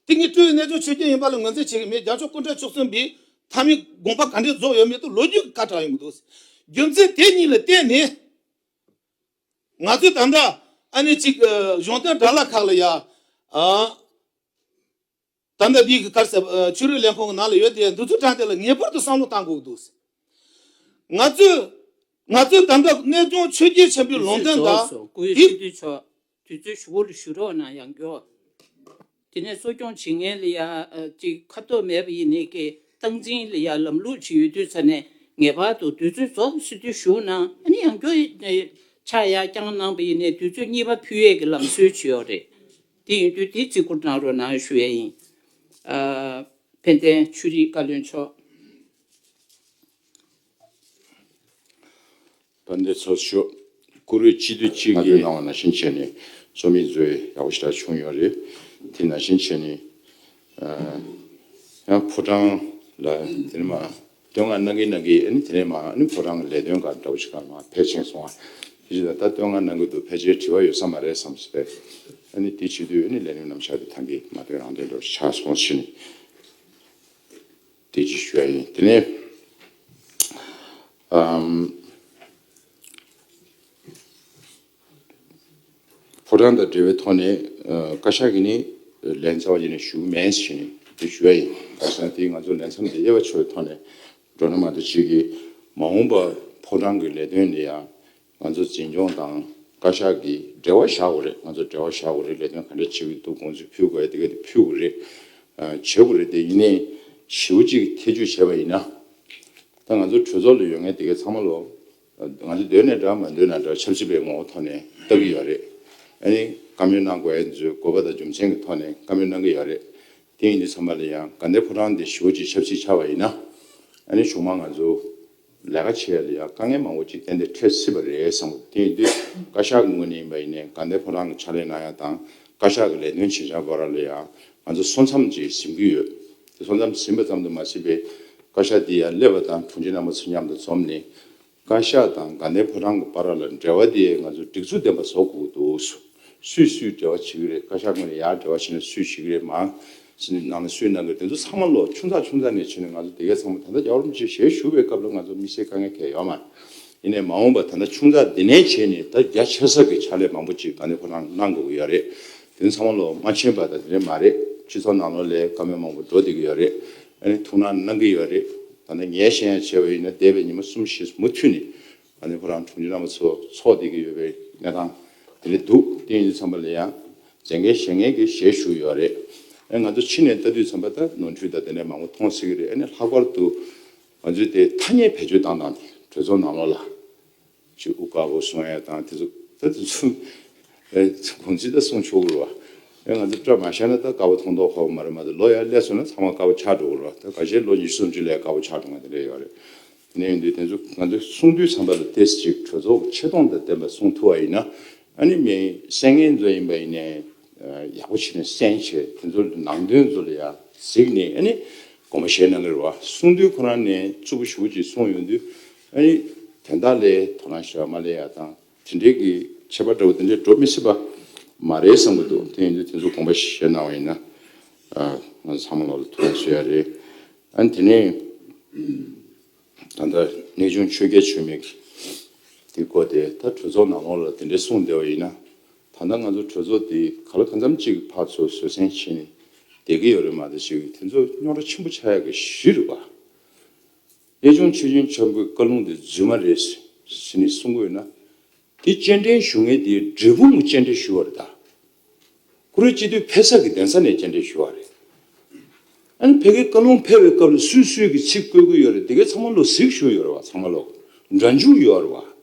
དེ་ངས་སྤྲུལ་པའི་རྣལ་འབྱོར་ཆོས་སྐྱོང་ཡིན་པ་ལ་ངོས་འཛིན་བྱེད་ཀྱི་མེད། རྒྱལ་མཆོག་སྐུ་ཕྲེང་བཅུ་གསུམ་པའི་མཐའ་མའི་དགོངས་པ་ག་འདྲས་རྫོགས་ཡོད་མེད་དུ་ལོ་རྒྱུས་ཀྱི་ཁ་གྲགས་ཡོང་གི་འདུག་རྒྱུ་མཚན་དེ་གཉིས་ལ་བརྟེན་ནས། ང་ཚོས་ད་ལྟ་ཨ་ནི་གཅིག་གཞུང་དོན་དྲ་ལམ་ཁག་ལ་ཡ། ཨ། ད་ལྟ་འདི་གི་གར་ཟེར་ཆོས་རིག་ལས་ཁུངས་ཀྱི་ནང་ལ་ཡོད་དེ་འདི་ཚོའི་གྲས་དེ་ལ་ངེས་པར་དུ་བསམ་བློ་བཏང་དགོས་ཀྱི་འདུག་ང་ཚོས་ང་ཚོས་ད་ལྟ་གནས་ཆུང་ཆོས་བརྒྱུད་ཆེན་པོའི་ལུང་བསྟན་དང་། སྐུ་ཡི་དེ་སྤྱི་འཐུས་མཆོག་དུས་ཚོད་ཞུ་བོ་ལ་ཞུ་རོགས་གནང་། ཡང་སྐྱོ། དེ་ནས་གཙོ་སྐྱོང་བྱེད་མཁན་ལ་ཡ་ཅིག་ཁ་ཐོག་མེད་པ་ཡིན་ནའི་ཀྱི་སྟངས་འཛིན་ལ་ཡ་ལམ་ལུགས་ཅིག་ཡོད་དུས་ཙ་ནས་ངེས་པར་དུ་དུས་ཚོད་རྫོགས་སྲིད་དུས་ཞུ་གནང་། ཨ་ནི་ཡང་སྐྱོ་ཆ་ཡ་རྐྱང་གནང་པ་ཡིན་ནའི་དུས་ཚོད་གཉིས་པ་ཕུལ་ཡས་ཀྱི་ལམ་སྲོལ་ཅིག་ཡོད་རེད། དེ་ཡིན་དུས་དེ་བརྩི་བཀུར་གནང་རོགས་གནང་ཞུ་ཡས་ཡིན། ཨ། དཔལ་ལྡན་ཆོས་རིག་བཀའ་བློན་མཆོག་དཔལ་ལྡན་ཚོགས་གཙོ་མཆོག་བཀུར་འོས་སྤྱི་འཐུས་གཅིག་གིས་གནང་བ་ནང་བཞིན་བྱས་ནས་རྩོམ་ཡིག་བཟོས་ཡག་པོ་ཞེ་དྲག་བྱུང་ཡོད་རེད། དེ་ནང་བཞིན་བྱས་ནས་ཨ། ཡང་ཕོ་བྲང་ལ་དེ་ནས་མ། བསྟོད་བསྔགས་གནང་གིན་གནང་གིན་ཨ་ནི་དེ་ནས་མ་ཨ་ནི་ཕོ་བྲང་གི་ལས་དོན་ག་འདྲ་བོ་ཞིག་ག་མ་ཕལ་ཆེར་སོང་བ། དེ་བཞིན་ད་ལྟ་བསྟོད་བསྔགས་གནང་གི་འདུག་ཕལ་ཆེར་དྲི་བ་ཡོད་ས་མ་རེད་བསམ་སོང་བས། ཨ་ནི་དེ་བྱེད་དུས་ཨ་ནི་ལས་རིམ་རྣམ་གཞག་དེ་ཐང་གི་མ་དོན་རང་དོན་འདྲ་བོ་ཞིག་ཆགས་སོང་ཞེས་ནས་དེ་ཅིག་ཞུ་ཡ་ཡིན། དེ་ནས་ཨམ། ཕོ་བྲང་དང་འབྲེལ་བའི་ཐོག་ནས་ཨ། བཀའ་ཤག་གིས་ནི་ལན་རྩ་བ་ཉིད་ནས་ཞུ་གི་མེད་ཞེས་ནས་དེ་ཞུ་ཡ་ཡིན། ག་ཟེར་ན་དེ་ང་ཚོ་ལས་མཚམས་དེ་དབྱེ་བ་ཕྱེ་བའི་ཐོག་ནས་འགྲོ་ན་མ་གཏོགས་ཅིག་གིས་མ་འོངས་པ་ཕོ་བྲང་གི་ལས་དོན་ལ་ཡང་ང་ཚོ་འཛིན་སྐྱོང་དང་བཀའ་ཤག་གིས་འབྲེལ་བ་བཞག་དགོས་རེད། ང་ཚོ་འབྲེལ་བ་བཞག་དགོས་རེད། ལས་དོན་ག་འདྲ་བྱེད་ཀྱི་འདུག་དགོངས་ཚུལ་ཕུལ་དགོས་ཡ་དེ་ག་དེ་ཕུལ་དགོས་རེད། ཨ། བྱེད་དགོས་རེད། དེ་ཡིན་ནའི་ ཞེ་པོ་ཅིག་ཐེ་ཇུས་བྱས་པ་ཡིན་ན། ད་ང་ཚོ་གྲོས་ཚོགས་ལ་ཡོད་མཁན་དེ་གའི་ཚང་མ་ལོ། ང་ཚོ་འདོད་ན་འདྲ་མ་འདོད་ན་འདྲ་ཆབ་སྲིད་པའི་ངོ་བོ་ཐོག་ནས་ལྟ་གི་ཡོད་རེད། ཨ་ནི་བཀའ་མོལ་གནང་དགོས་ཡ་ཚོའི་དགོས་པ་དང་རྒྱུ་མཚན་གྱི་ཐོག་ནས་བཀའ་མོལ་གནང་གི་ཡོད་རེད། དེ་ཡིན་དུས་ཚང་མ་ལ་ཡང་དགའ་ལྡན་ཕོ་བྲང་དེ་ཞེ་པོ་ཅིག་ཆབ་སྲིད་ཆགས་པ་ཡིན་ན། ཨ་ནི་གཞུང་མང་ང་ཚོ་ལས་ཀ་བྱེད་ཡ་ལ་ཡང་དཀའ་ངལ་མང་པོ་ཅིག་ཏན་ཏན་འཕྲད་སྲིད་པ་རེད་བསམ་གི། དེ་ཡིན་དུས་བཀའ་ཤག་གི་ངོས་ནས་ཡིན་པ་ཡིན་ནའི་དགའ་ལྡན་ཕོ་བྲང་གི་ཕྱག་ལས་གནང་ཡ་དང་བཀའ་ཤག་གི་ལས་དོན་བྱེད་བྱ་བར་ལ་ཡང་ང་ཚོ་སོ་མཚམས་ཅིག་ཟིན་གྱི་ཡོད། དེ་སོ་མཚམས་ཟིན་པ་ཙམ་དུ་མ་ཟད་པའི་བཀའ་ཤག་འདི་ཡར་སླེབས་པ་དང་དྲུང་ཆེ་རྣམ་པ་ཚོ་མཉམ་དུ་འཛོམས་ནས། བཀའ་ཤག་དང་དགའ་ལྡན་ཕོ་བྲང་གི་བར་ལ་འབྲེལ་བ་དེ་ང་ཚོ་སྒྲིག་འཛུགས་ལྡན་པ་བཟོ་དགོས་འདུག། སུས་སུས་འབྲེལ་བ་བྱེད་ཀྱི་རེད། བཀའ་ཤག་ངོས་ནས་ཡར་འབྲེལ་བ་བྱས་ན་སུས་བྱེད་ཀྱི་རེད། མར་ནང་ལ་སུས་གནང་གི་རེད། དེ་ཚོ་ཚང་མ་ལོ་ཆུང་ཙག་ཆུང་ཙག་ནས་བྱས་ནས་ང་ཚོ་དེ་གའི་ཚང་མ་ད་ལྟ་རྒྱལ་བ་རིན་པོ་ཆེ་ཞལ་བཞུགས་པའི་སྐབས་ལ་ང་ཚོ་དམིགས་བསལ་དཀའ་ངལ་གང་ཡང་ཡོད་མ་རེད། ཡིན་ནའི་མ་འོངས་པ་ད་ལྟ་ཆུང་ཙག་འདི་ནས་བྱས་ནས་ད་རྒྱ་ཆེ་ས་གི་ཕྱག་ལས་མང་པོ་ཅིག་དགའ་ལྡན་ཕོ་བྲང་གནང་དགོས་ཀྱི་ཡོད་རེད། དེ་ཚོ་ཚང་མ་ལོ་མ་མཁྱེན་པ་ད་དེ་འདྲ་མ་རེད། སྤྱི་ཚོགས་ནང་ལོགས་ལ་བཀའ་མོལ་མང་པོ་འགྲོ་བསྡད་ཀྱི་ཡོད་རེད། ཨ་ནི་ཐུགས་སྣང་གནང་གི་ཡོད་རེད། ད་ནི་ངས་བཤད་ཡ་བྱས་པ་ཡིན་ན་འདས་པའི་ཉི་མ་གསུམ་བཞི་མུ་མཐུད་ནས་ཨ་ནི་ཕོ་བྲང་དྲུང་ཆེ་རྣམ་པ་ཚོ་ཚོགས་བསྡད་ཀྱི་ཡོད་པའི་གནས་སྟངས་དེ་འདྲ་འདུག། དེ་ཡིན་དུས་ཚང་མ་ལ་ཡང་མཛད་འགན་བཞེས་མཁན་གྱི་ཞལ་བཞུགས་ཡོད་རེད། ཨ་ནི་ང་ཚོ་ཕྱི་ནས་ལྟ་དུས་ཙམ་པ་ད་ནོར་འཁྲུལ་དང་དེ་འདྲ་མང་པོ་མཐོང་སྲིད་ཀྱི་རེད། ཨ་ནི་ལྷག་པར་དུ་ང་ཚོས་དེ་ཐ་སྙད་བེད་སྤྱོད་བཏང་སྟངས་དེ་གྲོས་ཚོགས་ནང་ལོགས་ལ། ཅིག་དབུ་དཀར་པོ་གསུང་ཡ་དང་དེ་ཚོ་ད་དེ་ཚོ་ཨེ་གོང་ཚིག་ད་གསུང་ཆོག་གི་རེད་བ། ཨེ་ང་ཚོ་སྐྲ་མ་བཞར་ན་ད་དཀར་པོ་མཐོང་མདོག་ཁ་པོ་མ་རེད་མ་གཏོགས་ལོ་ཡར་སླེབས་སོང་ན་ཚང་མ་དཀར་པོ་ཆགས་འགྲོ་གི་རེད་བ། ད་ཁ་ཤས་ལོ་ཉི་ཤུ་སུམ་ཅུ་ལས་དཀར་པོ་ཆགས་འགྲོ་མཁན་དེ་འདྲ་ཡོད་རེད། དེ་ནས་ཡིན་དུས་དེ་ཚོ་ང་ཚོ་གསུང་དུས་ཙམ་པ་ལ་ཏོག་ཙམ་ཅིག་གྲོས་ཚོགས་ཆེ་མཐོང་དང་ལྡན་པ་གསུང་ཐུབ་པ་ཡིན་ན། ཨ་ནི་མི་གསན་མཁན་ཚོ་ཡིན་པ་ཡིན་ནའི་ཡག་པོ་བྱས་ནས་གསན་བྱས་དེ་ཚོ་ནང་དོན་ཚོ་ལ་ཡང་གཟིགས་ནས་ཨ་ནི་དགོངས་པ་བཞེས་གནང་གི་རེད་བ། གསུང་དུས་ཁོ་རང་ནས་རྩུབ་པོ་ཞེ་པོ་ཅིག་གསུངས་ཡོང་དུས་ཨ་ནི་དོན་དག་ལ་དོ་སྣང་ཞེ་དྲག་མ་སླེབས་ཡ་དང་དེ་འདྲའི་གི་ཆད་པ་འདྲ་བོ་དེ་འདྲའི་འགྲོ་མི་སྲིད་པ་མ་རེད་བསམ་གྱི་འདུག། དེ་ཡིན་དུས་དེ་ཚོ་དགོངས་པ་བཞེས་གནང་བ་ཡིན་ན་ང་ཚོ་ཚང་མ་ལོག་ལ་ཐུགས་ལ་གསོ་ཡ་རེད། ཨ་ནི་དེ་ནས། ད་ལྟ་གནས་ཆུང་ཆོས་རྒྱལ་ཆོས་མེད་ཀྱི་དེ་སྐོར་དེ་ད་གྲོས་ཚོགས་ནང་ལོགས་ལ་དེ་འདྲའི་གསུངས་བསྡད་པ་ཡིན་ན། ད་ལྟ་ང་ཚོ་གྲོས་ཚོགས་དེ་ག་ལ་གང་འཚམ་ཅིག་ཕར་ཚུར་བཟོད་བསྲན་བྱས་ནས་བསྡད་ཀྱི་ཡོད་རེད་མ་གཏོགས་ཅིག་དེ་ཚོ་རྙོག་དྲ་ཆེན་པོ་ཆགས་ཡག་གི་གཞི་རེད་པ། གནས་ཆུང་ཆོས་རྒྱལ་ཆོས་མེད་ཀྱི་བཀའ་ལུང་དེ་རྫུན་མ་རེད་ཟེར་ནས་གསུང་གི་ཡོད་ན། དེ་སྤྱན་འདྲེན་ཞུ་མཁན་དེ་འབྲས་སྤུངས་ཀྱི་སྤྱན་འདྲེན་ཞུ་བ་རེད་ད། ཁོ་རང་སྤྱི་འཐུས་ཕེབས་ས་གི་གདན་ས་ནས་སྤྱན་འདྲེན་ཞུ་བ་རེད། ཨ་ནི་ཕ་གིའི་བཀའ་ལུང་ཕེབས་པའི་སྐབས་ལ་སུས་སུས་ཀྱི་ཚིག་བཀོད་ཀྱི་ཡོད་རེད། དེ་གའི་ཚང་མ་ལོ་གཟིགས་ཞུས་ཡོད་རེད་བ། ཚང་མ་ལོ་སྒྲ་འཇུག་ཡོད་རེད་བ།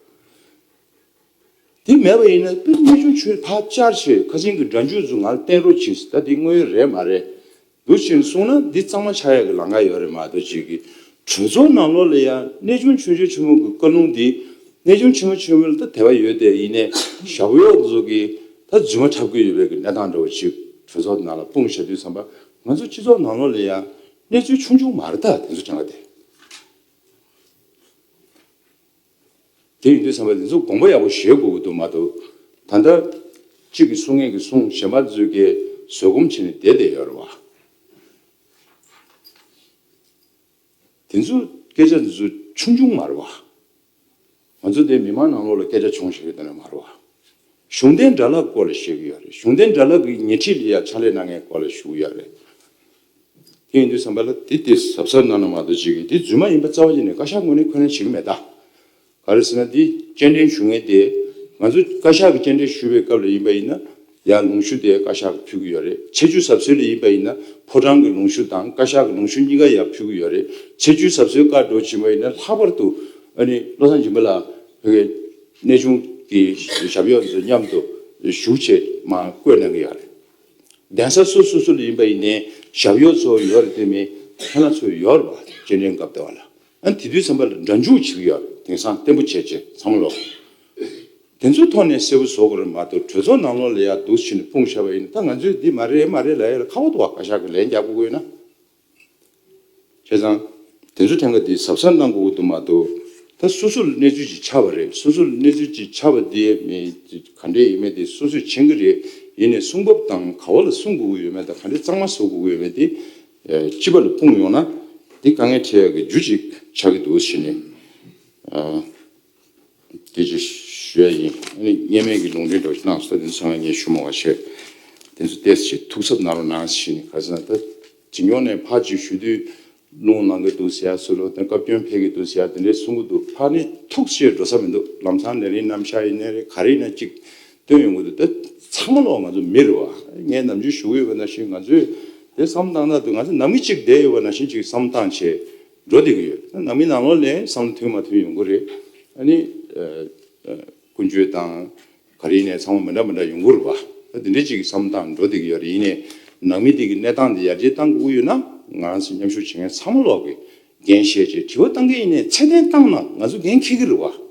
དེ་མེད་པ་ཡིན་ན་དཔེ་གནས་ཆུང་ཆོས་ཕར་བཅར་བྱས་ཁ་སང་གི་སྒྲ་འཇུག་ཚོ་ང་ལ་བསྟན་རོགས་གྱིས། ད་དེ་དངོས་ཡོད་རེད་མ་རེད། འདུག་ཕྱིན་སོང་ན་འདི་གཙང་མ་ཆགས་ཡག་གི་ལམ་ཁ་ཡོད་རེད་མ་གཏོགས་ཅིག་གི་གྲོས་ཚོགས་ནང་ལོགས་ལ་ཡང་གནས་ཆུང་ཆོས་རྒྱལ་ཆེན་པོ་གི་བཀའ་ལུང་འདི་གནས་ཆུང་ཆེན་པོ་ཆེན་པོ་ལ་ད་དད་པ་ཡོད་དེ་ཡིན་ནའི་ཞབས་གཡོག་ཚོ་གི་ད་རྫུན་མ་འཁྲབ་གི་ཡོད་པའི་གི་གནས་སྟངས་འདྲ་བོ་ཅིག་གྲོས་ཚོགས་ནང་ལ་སྤུངས་བཞག་དུས་ཙམ་པ་ང་ཚོ་སྤྱི་ཚོགས་ནང་ལོགས་ལ་ཡང་གནས་ཚུལ་ཆུང་ཆུང་མ་རེད། ད་དེ་ཚོ་དྲན་ག་དེ། དེ་ཡིན་དུས་ཙམ་པ་དེ་ཚོ་དགོངས་པ་ཡག་པོ་བཞེས་དགོས་ཀྱི་འདུག་མ་གཏོགས། ད་ལྟ་གཅིག་གིས་གསུང་མཁན་གྱིས་གསུང་། གཞན་པ་ཚོས་ཀྱིས་བཟོད་སྒོམ་བྱས་ནས་བསྡད་བསྡད་ཡོད་རེད་བ། དེ་ཚོ་སྐད་ཆ་དེ་ཚོ་ཆུང་ཆུང་མ་རེད་བ། ང་ཚོ་དེ་མི་མང་ནང་ལོགས་ལ་སྐད་ཆ་ཆུང་བཤད་ཀྱི་དེ་འདྲ་མ་རེད་བ། གཞུང་འབྲེལ་དགྲ་ལྷ་སྐོར་ལ་བཤད་ཀྱི་ཡོད་རེད། གཞུང་འབྲེལ་དགྲ་ལྷ་གི་ཉེ་འཁྲིས་ལ་ཡ་ཕྱག་ལས་གནང་མཁན་སྐོར་ལ་ཞུ་གི་ཡོད་རེད། དེ་ཡིན་དུས་ཙམ་པ་ལ་དེ་དེ་གཟབ་གཟབ་གནང་ན་མ་གཏོགས་ཅིག་གིས་དེ་རྫུན་མ་ཡིན་པ་རྩ་བ་ཉིད་ནས་བཀའ་ཤག་ངོས་ནས་ཁས་ལེན་བྱེད་ཀྱི་མེད་ད། ག་རེ་ཟེར་ན་དེ་སྤྱན་འདྲེན་ཞུ་མཁན་དེ་ང་ཚོ་བཀའ་ཤག་གི་སྤྱན་འདྲེན་ཞུ་བའི་སྐབས་ལ་ཡིན་པ་ཡིན་ན་ཡང་ལུང་ཞུ་དེ་བཀའ་ཤག་གིས་ཕུལ་གྱི་ཡོད་རེད། ཆེད་བསྒྱུར་ཟབ་སྲོལ་ལ་ཡིན་པ་ཡིན་ན་ཕོ་བྲང་གི་ལུང་ཞུ་དང་བཀའ་ཤག་གི་ལུང་ཞུ་གཉིས་ཀ་ཡང་ཕུལ་གྱི་ཡོད་རེད། ཆེད་བསྒྱུར་ཟབ་སྲོལ་བཀའ་འགྲོ་བྱེད་པ་ཡིན་ན་ལྷག་པར་དུ་ཨ་ནི་བློ་བཟང་སྦྱིན་པ་ལགས་བོད་ཀྱི་གནས་ཆུང་གི་ཞབས་གཡོག་ཚོ་མཉམ་དུ་བཞུགས་བྱས་མར་བསྐོས་གནང་གི་ཡོད་རེད། གདན་ས་སོ་སོ་སོ་ལ་ཡིན་པ་ཡིན་ནའི་ཞབས་གཡོག་ཚོ་ཡོད་རེད། དེ་མིན་ཁྱེད་རང་ཚོ་ཡོད་རེད་བ། སྤྱན་འདྲེན་སྐབས་དེ་བ་ལ་ཨ་དེ་དུས་ཙམ་པ་ལ་སྒྲ་འཇུག་བྱེད་ཀྱི་ཡོད་རེད། དེང་སང་བརྟན་པོ་བྱས་བྱས་ཚང་མ་ལོ། དེ་ཚོའི་ཐོག་ནས་གསལ་པོ་བཟོ་དགོས་རེད་མ་གཏོགས་གྲོས་ཚོགས་ནང་ལོགས་ལ་ཡ་འདུག་ཕྱིན་ནས་སྤུངས་བཞག་པ་ཡིན་ན་ད་ང་ཚོས་འདི་མ་རེད་མ་རེད་ལབ་ཡ་ལ་ཁག་པོ་འདུག་བ། བཀའ་ཤག་གི་ལན་རྒྱག་དགོས་ཀྱི་ཡོད་ན། བྱས་ཙང་། དེ་ཚོ་ཐད་ཀ་འདི་གཟབ་གཟབ་གནང་དགོས་ཀྱི་འདུག་མ་གཏོགས། ད་སོ་སོ་ལ་གནས་ཚུལ་ཅིག་ཆགས་པ་རེད། སོ་སོ་ལ་གནས་ཚུལ་ཅིག་ཆགས་པ་དེ་མི་ག་འདྲས་ཡིན་མིན་དེ་སོ་སོས་མཁྱེན་གྱི་རེད། ཡིན་ནའི་གསུང་བབ་དང་ག་བ་ལ་གསུང་དགོས་ཀྱི་ཡོད་མེད་དང་ག་འདྲས་གཙང་མ་བཟོ་དགོས་ཀྱི་ཡོད་མེད་དེ། སྤྱི་པ་ལ་སྤུངས་ཡོང་ན། དེ་དཀའ་ངལ་འཕྲད་ཡག་གི་རྒྱུ་ཅིག་ཆགས་ཀྱི་འདུག་ཟེར་ནས། དེ་ཅིག་ཞུ་ཡ་ཡིན། ཨ་ནི་སྔོན་མའི་གི་ལུང་འདྲེན་འདྲ་བོ་ཞིག་གནང་སོང་། དེ་ཚང་མ་ངས་ཞུ་མ་དགོས་བྱས། དེ་ཚོ་ཏོག་ཙམ་ཐུགས་གཟབ་གནང་རོགས་གནང་ཞེས་ནས། ག་ཟེར་ན་ད་ཇེ་ཉུང་ནས་ཕར་ཅིག་ཞུ་དུས་རླུང་ལངས་ཀྱི་འདུག་ཟེར་ཡ་སུ་ལོ་དང་བཀའ་བཀྱོན་ཕེབས་ཀྱི་འདུག་ཟེར་ཡ་དེ་འདྲའི་གསུང་གི་འདུག། ཕར་ནི་ཐུགས་ཆེར་འགྲོ་ས་མི་འདུག། ལམ་སང་ལས་རིམ་རྣམ་གཞག་ཡིན་ནའི་རེད། ག་རེ་ཡིན་ན་ཅིག་སྟོན་ཡོང་གི་འདུག། ད་ཚང་མ་ལོག་ང་ཚོ་མི་རེད་བ། ངས་ནམ་རྒྱུན་ཞུ་གི་ཡོད་པ་ནང་བཞིན་ང་ཚོས་ དེ་བསམ་བློ་བཏང་ན་དུས་ང་ཚོ་ནང་མི་གཅིག་བསྡད་ཡོད་པ་ནང་བཞིན་ཅིག་བསམ་བློ་བཏང་བྱས་འགྲོ་བསྡད་ཀྱི་ཡོད། ནང་མི་ནང་ལོགས་ལ་བསམ་བློ་མཐུན་མ་མཐུན་ཡོང་གི་རེད། ཨ་ནི་ཨ་ཨ་ཀུན་སྤྱོད་དང་ག་རེ་ཡིན་ནའི་ཚང་མ་མི་འདྲ་མི་འདྲ་ཡོང་གི་རེད་པ། ད་དེ་འདྲའི་ཅིག་བསམ་བློ་བཏང་འགྲོ་བསྡད་ཀྱི་ཡོད་རེད། ཡིན་ནའི་ནང་མི་དེ་གི་གནས་སྟངས་དེ་ཡར་རྒྱས་གཏང་དགོས་ཀྱི་ཡོད་ན་ང་རང་ཚོ་མཉམ་ཞུགས་བྱེད་མཁན་ཚང་མ་ལོག་གི་འགན་བཞེས་བྱས་དྲི་བ་བཏང་མཁན་ཡིན་ནའི་ཚད་ལྡན་བཏང་ན་ང་ཚོ་འགན་འཁྱེར་གྱི་རེད་པ།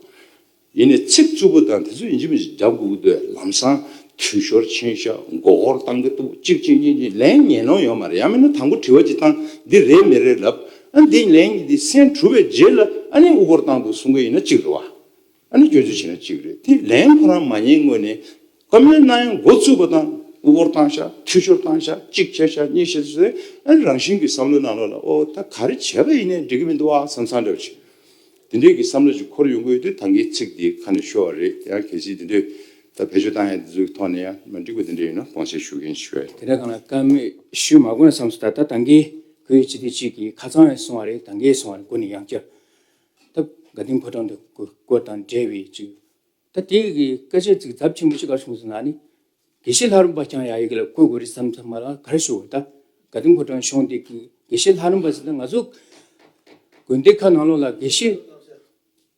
ཡིན་ནའི་ཚིག་རྩུབ་པོ་དང་དེ་ཚོ་ཡིན་གཅིག་མིན་གཅིག་རྒྱབ་དགོས་ཀྱི་འདུག་ལམ་སང་འཐུས་ཤོར་ཕྱིན་ཤག་མགོ་སྐོར་བཏང་གི་འདུག་གཅིག་གཅིག་གཉིས་གཉིས་ལན་ཉན་ནོ་ཡོད་མ་རེད། ཡང་མིན་ན་དང་པོ་དྲི་བ་གཅིག་བཏང་འདི་རེད་མི་རེད་ལབ། ཨ་འདི་ལན་གཉིས་འདི་སེམས་གྲུབ་པའི་རྗེས་ལ་ཨ་ནི་དབུ་སྐོར་བཏང་འདུག་གསུང་གི་ཡིན་ན་གཅིག་རེད་པ། ཨ་ནི་སྐྱོན་བརྗོད་བྱས་ན་གཅིག་རེད། དེ་ལན་ཁོ་རང་མ་ཉན་སྔོན་ནས་བཀའ་མོལ་གནང་ཡང་འགོ་བཙུགས་པ་དང་དབུ་སྐོར་བཏང་ཤག་འཐུས་ཤོར་བཏང་ཤག་གཅིག་བྱས་ཤག་གཉིས་བྱས་ཤག་ཨ་ནི་རང་བཞིན་གྱི་བསམ་བློ་ནང་ལོགས་ལ་ཨོ་ད་ག་རེ་བྱས་པ་ཡིན་ནའི་འགྲིག་གི་མི་འདུག་ཨ་བསམ་བསམ་འདྲ་བ་བྱས། དེ་འདྲའི་གི་བསམ་བློ་ཅིག་འཁོར་ཡོང་གི་ཡོད་དུས་ད་གིན་ཚིག་འདི་ཁ་ནས་ཤོར་བ་རེད། ཡང་གལ་སྲིད་དེ་འདྲའི་ད་བེད་སྤྱོད་བཏང་ཡ་དེ་ཚོའི་ཐོག་ནས་ཡང་མ་འགྲིག་པ་དེ་འདྲ་ཡོད་ན་དགོངས་སེལ་ཞུ་མཁན་ཞུ་ཡ་ཡིན། དེ་འདྲ་གང་ལ་བཀའ་མོལ་ཞུས་མ་དགོས་ན་བསམ་སོང་། ད་ད་ད་གིན་ཁོའི་སྤྱི་འཐུས་གཅིག་གིས་ཁ་ཚང་ཡང་གསུང་བ་རེད། ད་གིན་གསུང་བ་རེད། མགོ་ནས་ཡང་བསྐྱར་ད་དགའ་ལྡན་ཕོ་བྲང་དུ་སྐོར་དང་འབྲེལ་བའི་ཅིག་ད་དེ་གི་སྐད་ཆ་ཅིག་ཚབས་ཆེན་པོ་ཞིག་ག་རེ་བྱུང་སོང་ན་ནི། དགེ་བཤེས་ལྷ་རམས་པ་རྐྱང་ཡག་ཡིག་ལ་བཀོད་དགོས་རེད་བསམ་ཙམ་མ་ལ་ག་རེ་ཞུ་དགོས། ད་དགའ་ལྡན་ཕོ་བྲང་གཞུང་འདི་གི་དགེ་བཤེས་ལྷ་རམས་པ་ཟེར་ན་ང་ཚོ་དགོན་སྡེ་ཁག་ནང་ལོགས་ལ་དགེ་བཤེས་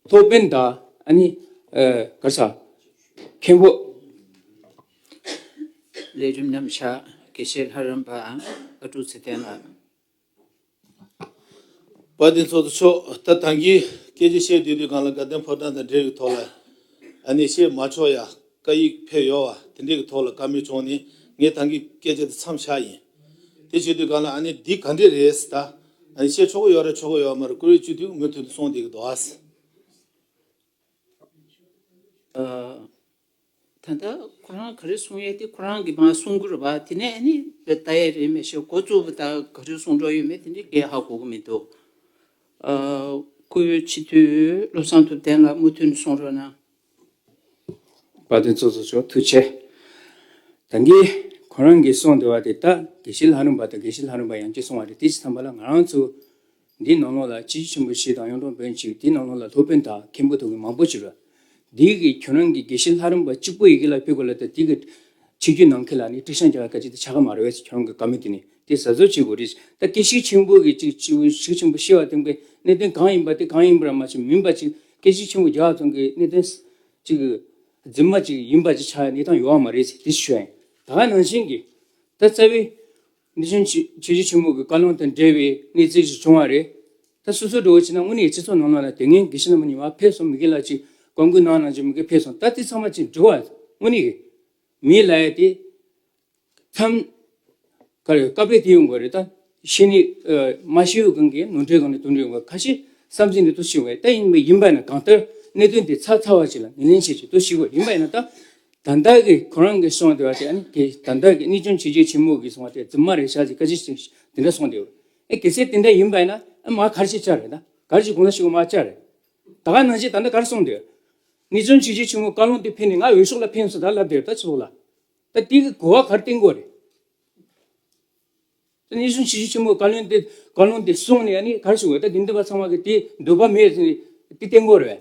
སློབ་དཔོན་དང་ཨ་ནི་ཨ་ག་རེ་ཟ་མཁན་པོ། ལས་རིམ་རྣམས་བཞག་དགེ་བཤེས་ལྷ་རམས་པ་ཨ་ཀྲུག་ཚེ་བརྟན་ལགས། དཔལ་ལྡན་ཚོགས་གཙོ་མཆོག་ད་ད་གིན་སྐད་ཆ་བཤད་བསྡད་དུས་སྒང་ལ་དགའ་ལྡན་ཕོ་བྲང་དང་འབྲེལ་བའི་ཐོག་ལ་ཨ་ནི་བཤད་མ་ཆོག་ཡ་བཀའ་ཡིག་ཕེབས་ཡོད་བ་དེ་འདྲའི་གི་ཐོག་ལ་བཀའ་མོལ་བྱུང་ནས་ངས་ད་གིན་སྐད་ཆ་དེ་མཚམས་བཞག་ཡིན། དེ་བྱེད་དུས་སྒང་ལ་ཨ་ནི་འདི་ག་འདྲས་རེད་ཟེར། ད་ཨ་ནི་བཤད་ཆོག་གི་ཡོད་རེད་ཆོག་གི་ཡོད་མ་རེད། བཀུར་འོས་སྤྱི་འཐུས་མུ་མཐུད་དུ་གསུང་བསྡད་ཀྱི་འདུག་ཨ། ད་ལྟ་ཁོ་རང་ག་རེ་གསུང་ཡས་དེ་ཁོ་རང་གིས་མར་གསུང་གི་རེད་པ། དེ་ནས་ཨ་ནི་ལྟ་ཡས་རེད་མི་ཤེས། འགོ་བཙུགས་པ་ད་ག་རེ་གསུང་འགྲོ་ཡོད་མེད་དེ་འདྲ་གས་ཧ་གོ་གི་མི་འདུག་ཨ་བཀུར་འོས་སྤྱི་འཐུས་བློ་བཟང་ཐུབ་བསྟན་ལགས་མུ་མཐུད་ནས་གསུང་རོགས་གནང་། དཔལ་ལྡན་ཚོགས་གཙོ་མཆོག་ཐུགས་རྗེ་ཆེ། ད་གིན་ཁོ་རང་གིས་གསུངས་འདུག་པ་དེ་ད་དགེ་བཤེས་ལྷ་རམས་པ་དང་དགེ་བཤེས་ལྷ་རམས་པ་ཡང་སྐྱར་གསུང་བ་རེད། དེ་ཅི་ཙམ་པ་ལ་ང་རང་ཚོ་འདིའི་ནང་ལོགས་ལ་སྤྱི་ཁྱབ་ཆེན་པོ་བཞི་དང་གཡུང་དྲུང་བོན་གཅིག་དེའི་ནང་ལོགས་ལ་སློབ་དཔོན་དང་མཁན་པོ་དེ་གི་མང་པོ་ཅིག་རེད། འདི་གི་ཁྱོད་རང་གི་དགེ་བཤེས་ལྷ་རམས་པ་གཅིག་པོ་ཡི་གེ་ལ་ཕེབས་དགོས་ལ་ད་འདི་གི་ཆིག་སྒྱུར་ནང་ཁུལ་ལ་ནི་ཊུ་ཤན་རྒྱག་ཡ་སྐད་ཆ་དེ་ཆགས་ཀྱི་མ་རེད་པས། ཁྱོད་རང་གི་བཀའ་མོལ་དེ་ནི་དེ་གཟབ་གཟབ་བྱེད་དགོས་རེད། ད་དགེ་བཤེས་ཆེན་པོ་གི་གཅིག་གཅིག་གཞི་ཆེན་པོ་ཤེས་པ་དེ་གི་གནད་དོན་གང་ཡིན་པ་དེ་གང་ཡིན་པ་ར་མ་ཆེ་མིན་པ་ཅིག་སྐད་ཆ་ཆེན་པོ་རྒྱག་ཙང་གི་གནད་དོན་ཅིག་རྫུན་མ་ཅིག་ཡིན་པ་ཅིག་ཆགས་ཡ་གནས་སྟངས་ཡོད་པ་མ་རེད་ཟེར་དེ་ཞུ་ཡ་ཡིན། ད་ག་ནང་བཞིན་གི་ད་རྩ་བའི་གནས་ཆུང་ཆོས་ཆོས་རྗེ་ཆེན་པོ་གི་བཀའ་ལུང་དང་འབྲེལ་བའི་གནས་ཚུལ་ཞིག་བྱུང་བ་རེད། ད་སོ་སོ་འགྲོ་བ་ཕྱིན་ན་དངོས་གནས་སྤྱི་ཚོགས་ནང་ལ་ལ་དེ་སྔོན་དགེ་བཤེས་རྣམ་པ་གཉིས་མར་ཕེབས་སོང་མི་གི་ལ་ཅིག་བཀའ་འགུག་གནང་གནང་ཅིག་མི་གི་ཕེབས་སོང་། ད་དེ་ཚང་མ་ཅིག་འགྲོ་བ་དངོས་གནས་གི་མི་ལ་ཡ་དེ་མཚམས་ག་རེ་སྐབས་རེ་དེ་ཡོང་དགོས་རེད། ད་ཤེས་ནི་མ་ཤེས་ཡོད་གང་གི་ནོར་འཁྲུལ་གང་ནས་དོན་འགྲུབ་ཡོང་དགོས། ཁ་ཤས་བསམ་ཚུལ་འདི་ཏོ་ཤེས་དགོས། ད་ཡིན་པ་ཡིན་པ་ཡིན་ན་གང་ལྟར་གནད་དོན་དེ་ཚ་ཚ་བ་ཅིག་ལ་ངོས་ལེན་བྱེད་ཅིག་ཏོ་ཤེས་དགོས། ཡིན་པ་ཡིན་ན་ད་ད་ལྟ་གི་ཁོ་རང་གི་གསུང་དེ་བ་དེ་ཨ་ནི་དེ་ད་ལྟ་གི་གནས་ཆུང་ཆོས་རྗེ་ཆེན་མོ་གི་གསུང་བ་དེ་རྫུན་མ་རེད་ཤག་ཅིག་སྐད་ཆ་ཅིག་དེ་འདྲ་གསུང་དེ་ཡོད། ཨེ་གལ་སྲིད་དེ་འདྲ་ཡིན་པ་ཡིན་ན་ཨ་མ་ག་རེ་ཞིག་བཅར་རེད། ད་ག་རེ་ཞིག་དགོངས་པ་ཞིག་མ་བཅར་རེད། ད་ག་ནང་བཞིན་ད་ལྟ་ག་རེ་གསུང་དེ་གནས་ཆུང་ཆོས་རྗེ་ཆེན་མོ་བཀའ་ལུང་དེ་ཕེབས་ནས་ང་འོས་ཤོག་ལ་ཕེབས་སོང་ད་ལབ་དེ་ད་ཚོགས་ལ་ད་དེ་གི་གོ་བ་ག་རེ་བསྟན་དགོས་རེད། དེ་ནས་གཞུང་ཆེ་ཆུང་ཆེན་མོ་བཀའ་བློན་དེ་བཀའ་བློན་དེ་གསུངས་ནས་ཨ་ནི་ག་རེ་ཞུ་དགོས། ད་དེ་འདི་པ་ཚང་མ་གི་དེ་འདོད་པ་མེད་ཟེར་ནས་དེ་བསྟན་དགོས་རེད།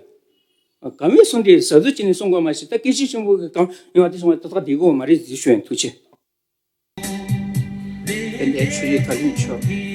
ག་མེད་གསུང་དེ་ཟབ་ཟོབ་བྱས་ནས་གསུང་དགོས་མ་ཤེས། ད་སྐད་ཆ་ཆེན་པོ་གི་གང་ཡོང་བ་དེ་གསུང་བ་ཏག་ཏག་བསྡད་དགོས་མ་རེད་ཟེར་ཞུ་ཡིན། ཐུགས་རྗེ་ཆེ། དཔལ་ལྡན་ཆོས་རྗེ་བཀའ་བློན་མཆོག